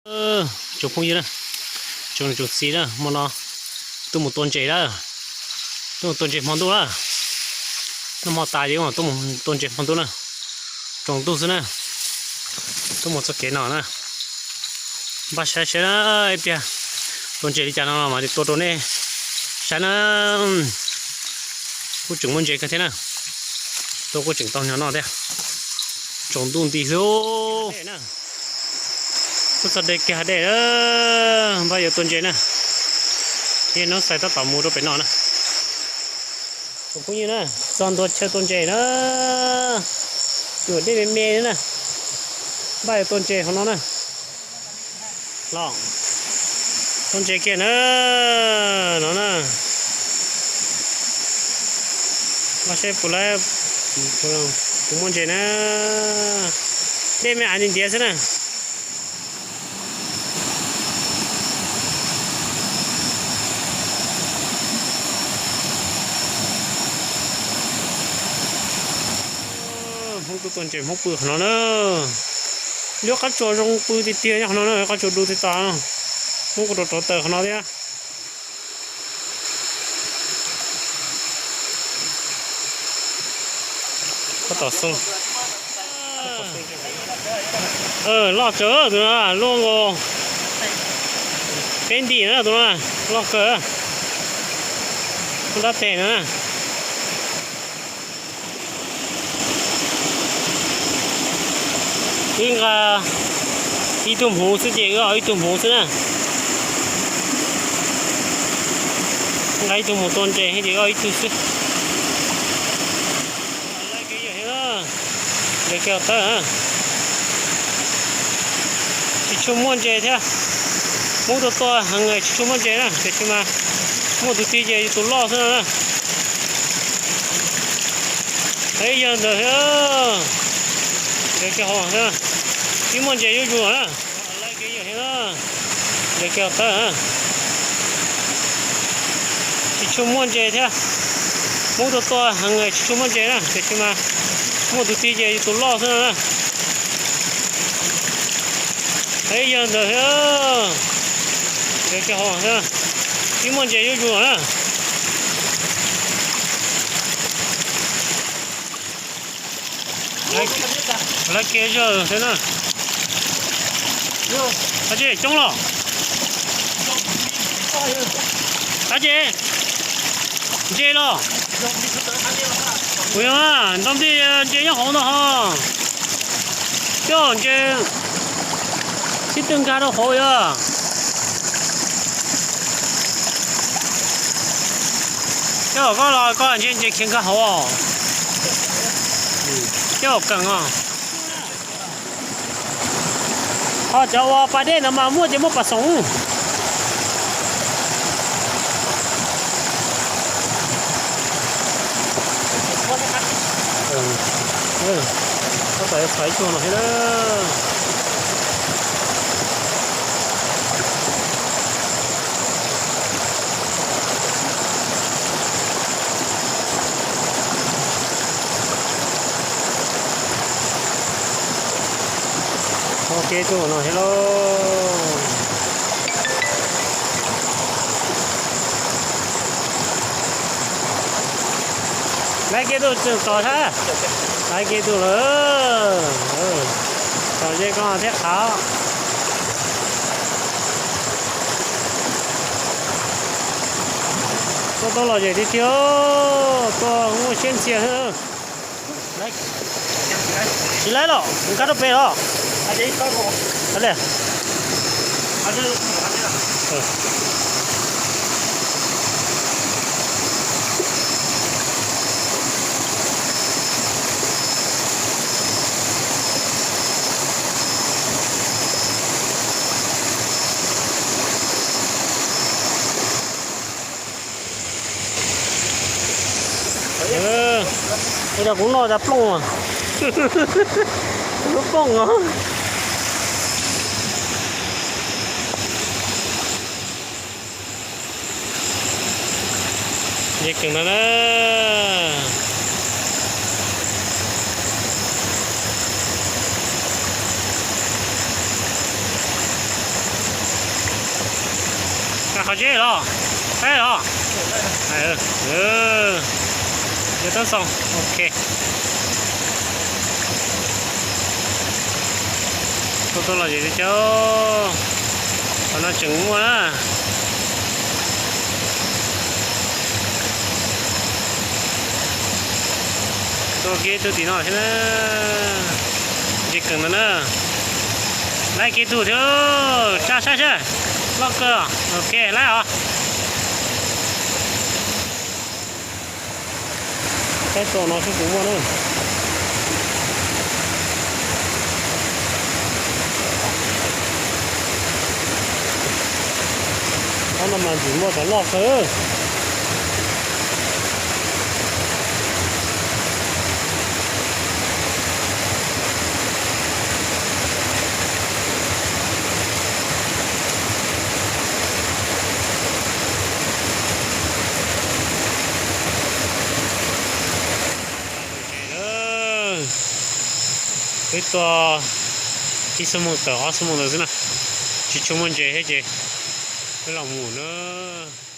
Tsoom phooj ywg na, tsoom niam tsoom txiv na, hmo no tuaj mus tua ntses lawm, tuaj mus tua ntses hmo ntuj lawm. Noj hmo tas ces tuaj mus tua ntses hmo ntuj na, tsaus ntuj xwb na, tuaj mus txoj kev no na. Npaj saib saib na, ib pliag tua ntses li cas no mas tua rau nej saib na. Kuj tseem muaj ntses kawg thiab na, tua kuj tseem tau nyuag noj thiab, tsaus ntuj nti xwb. Tuaj txog dej kiag dej, npaj yuav tua ntses na, yog hnub xais tab tom mus rau pem no na. Tsoom phooj ywg na, txog ntua chaw tua ntses na, nyuam dej me me na, npaj yuav tua ntses hauv no na. Los tua ntses kiag na, no na. Npaj saib puas, puas muaj ntses na, dej me me ntiav xwb na. Hmoob tuaj tua ntses Hmoob pw qhov no na. Lub qab tsuas zoo pw tiag tiag nyob qhov no na, qab tsuas du tiag tas. Hmoob kuj rau rauv taws qhov no thiab. Tom xoo loj kawg tus no, luaj nkaus peb ntim na tus no, loj kawg. Loj dab teg na. Wb nqa ib tug hmuv xwb ces wb ib tug hmuv xwb na. Nqa ib tug mus tua ntses ces wb ib tug xwb. Tsis tshua muaj ntses thiab. Hmoob tuaj tua heev tsis tshua muaj ntses na, tiam sis mas muaj tus twg ces yog tus loj xwb no na. Ib yawg ntawd thiab, ntawd kiag hauv thiab, twb muaj ntses zuj zus na. Ntawd kiag tawm, tsis tshua muaj ntses thiab. Hmoob tuaj tua heev tsis tshua muaj ntses na, tiam sis mas muaj tus twg ces yog tus loj xwb no na. Ib yawg ntawd thiab, ntawd kiag hauv thiab, twb muaj ntses zuj zus na. Lawv kev zawg thiab na. Dab tsi coob los? Dab tsi? Ntses los? Kuv yog nto ntij ntses nyob hauv no ho. Coj ntses sib tw nkag rau hauv yog. Coj koj los koj ntses ntses khiav nkag hauv. Coj kees os. Ho cov uas pas dej no mas muaj ces muaj pas xoom. Tab tom yuav txhais ib tug no thiab na. Ua ke tus no thiab lauj. Laiv kiag tus tseem tod thiab. Laiv kiag tus lawm. Tom ze ko thiab qhov. Tuaj tau lom zem tiag tiag, tuaj muaj siab ntxhias. Tsis laiv los nkag rau pem los. Ua cas kuv noj cas plooj, lub plooj os. Nce kawg no na. Qhov zeb los, saib los. Yog tab xoo, ok. Tuaj tuaj los zem li cas, qhov no tseem muaj na. Tuaj kiag tus tim no thiab na. Ntse kawg ntawd na. Laib kiag tus thiab, tsa saib seb. Loj kawg, ok, laib os. Saib txoj no seb puas muaj na. Ob no mas ntxim muaj cov loj kawg. Peb tuaj ib xuab moos tawm ob xuab moos ntawd xwb na, tsis tshua muaj ntses thiab ces peb los mus na.